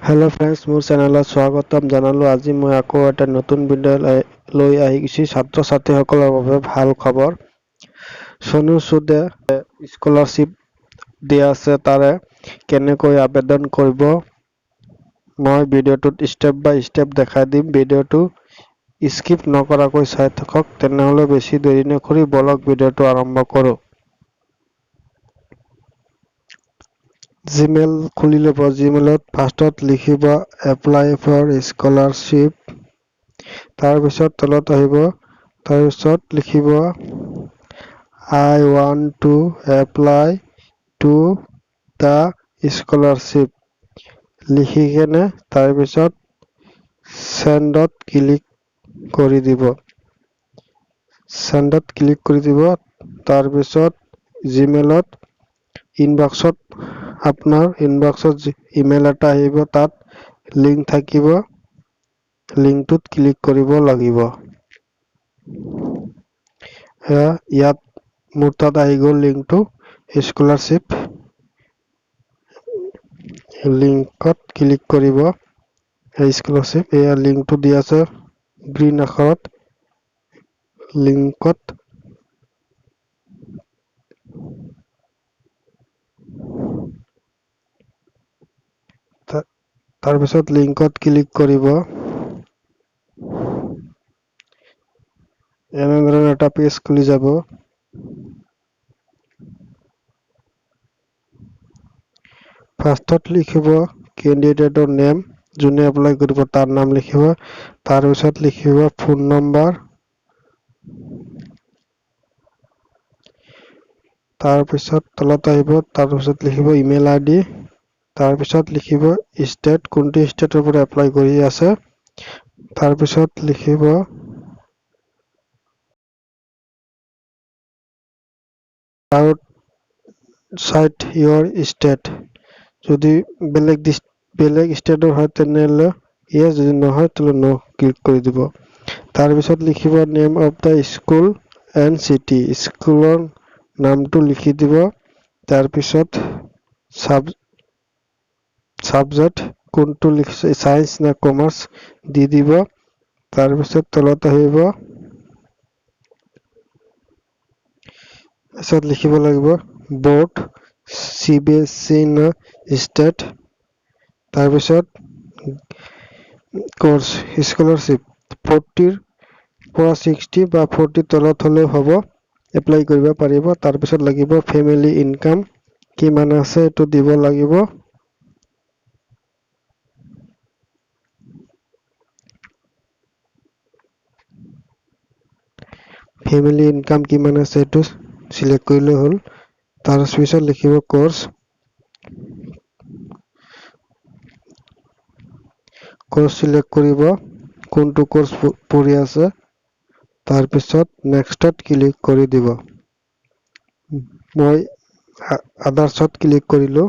Hello' friends, মোৰ চেনেলত স্বাগতম জনালোঁ। আজি মই আকৌ এটা নতুন ভিডিঅ' লৈ আহিছোঁ। ছাত্ৰ ছাত্ৰীসকলৰ বাবে ভাল খবৰ, চনু সুদে স্কলাৰশ্বিপ দিয়া আছে, তাৰে কেনেকৈ আবেদন কৰিব মই ভিডিঅ'টোত ষ্টেপ বাই ষ্টেপ দেখাই দিম। ভিডিঅ'টো স্কিপ নকৰাকৈ চাই থাকক। তেনেহ'লে বেছি দেৰি নকৰি বলক, ভিডিঅ'টো আৰম্ভ কৰোঁ। জিমেইল খুলি ল'ব। জিমেইলত ফাৰ্ষ্টত লিখিব এপ্লাই ফৰ স্কলাৰশ্বিপ। তাৰপিছত তলত আহিব, তাৰপিছত লিখিব I want to apply to the scholarship লিখি কেনে তাৰপিছত চেণ্ডত ক্লিক কৰি দিব। চেণ্ডত ক্লিক কৰি দিব। তাৰপিছত জিমেইলত ইনবক্সত, আপোনাৰ ইনবক্সত ইমেইল এটা আহিব, তাত লিংক থাকিব, লিংকটোত ক্লিক কৰিব লাগিব। এয়া ইয়াত মোৰ তাত আহি গ'ল লিংকটো। স্কলাৰশ্বিপ লিংকত ক্লিক কৰিব। এই স্কলাৰশ্বিপ, এয়া লিংকটো দি আছে গ্ৰীণ আখৰত। লিংকত তাৰপিছত লিংকত ক্লিক কৰিব। এনেধৰণৰ এটা পেজ খুলি যাব। ফাৰ্ষ্টত লিখিব কেণ্ডিডেটৰ নেম, যোনে এপ্লাই কৰিব তাৰ নাম লিখিব। তাৰপিছত লিখিব ফোন নম্বৰ। তাৰপিছত তলত আহিব, তাৰপিছত লিখিব ইমেইল আই ডি। তাৰপিছত লিখিব ষ্টেট, কোনটো ষ্টেটৰ পৰা এপ্লাই কৰি আছে। তাৰপিছত লিখিব আউটচাইড ইয়ৰ ষ্টেট। যদি বেলেগ ষ্টেটৰ হয় তেনেহ'লে ইয়েছ, যদি নহয় তেনেহ'লে ন' ক্লিক কৰি দিব। তাৰপিছত লিখিব name of the school and city, স্কুলৰ নামটো লিখি দিব। তাৰপিছত ছাবজেক্ট কোনটো লিখিছে, চায়েন্স নে কমাৰ্চ দি দিব। তাৰপিছত তলত আহিব, তাৰপিছত লিখিব লাগিব বৰ্ড, চিবিএছই নে ষ্টেট। তাৰপিছত কৰ্চ, স্কলাৰশ্বিপ 40ৰ পৰা 60 বা 40ৰ তলত হ'লেও হ'ব, এপ্লাই কৰিব পাৰিব। তাৰপিছত লাগিব ফেমিলি ইনকাম কিমান আছে, এইটো দিব লাগিব। ফেমিলি ইনকাম কিমান আছে এইটো চিলেক্ট কৰিলে হ'ল। তাৰপিছত লিখিব কৰ্চ, কৰ্চ চিলেক্ট কৰিব, কোনটো কৰ্চ পঢ়ি আছে। তাৰপিছত নেক্সটত ক্লিক কৰি দিব। মই আদাৰ্ছত ক্লিক কৰিলোঁ।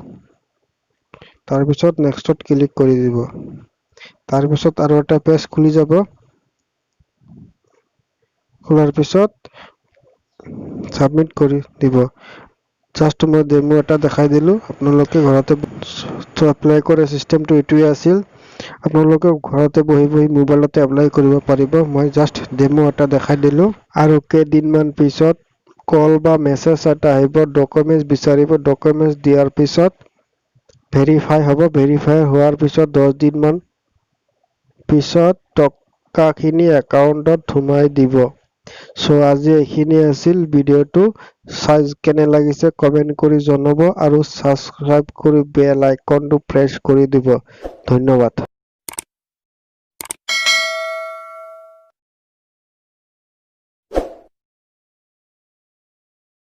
তাৰপিছত নেক্সটত ক্লিক কৰি দিব। তাৰপিছত আৰু এটা পেজ খুলি যাব। খোলাৰ পিছত ছাবমিট কৰি দিব। জাষ্ট মই ডেমো এটা দেখাই দিলোঁ। আপোনালোকে ঘৰতে এপ্লাই কৰে চিষ্টেমটো এইটোৱে আছিল। আপোনালোকে ঘৰতে বহি বহি মোবাইলতে এপ্লাই কৰিব পাৰিব। মই জাষ্ট ডেমো এটা দেখাই দিলোঁ। আৰু কেইদিনমান পিছত কল বা মেছেজ এটা আহিব, ডকুমেণ্টছ বিচাৰিব। ডকুমেণ্টছ দিয়াৰ পিছত ভেৰিফাই হ'ব। ভেৰিফাই হোৱাৰ পিছত 10 দিনমান পিছত টকাখিনি একাউণ্টত সোমাই দিব। চ' আজি এইখিনি আছিল। ভিডিঅ'টো চাই কেনে লাগিছে কমেণ্ট কৰি জনাব আৰু ছাবস্ক্ৰাইব কৰি বেল আইকনটো প্ৰেছ কৰি দিব। ধন্যবাদ।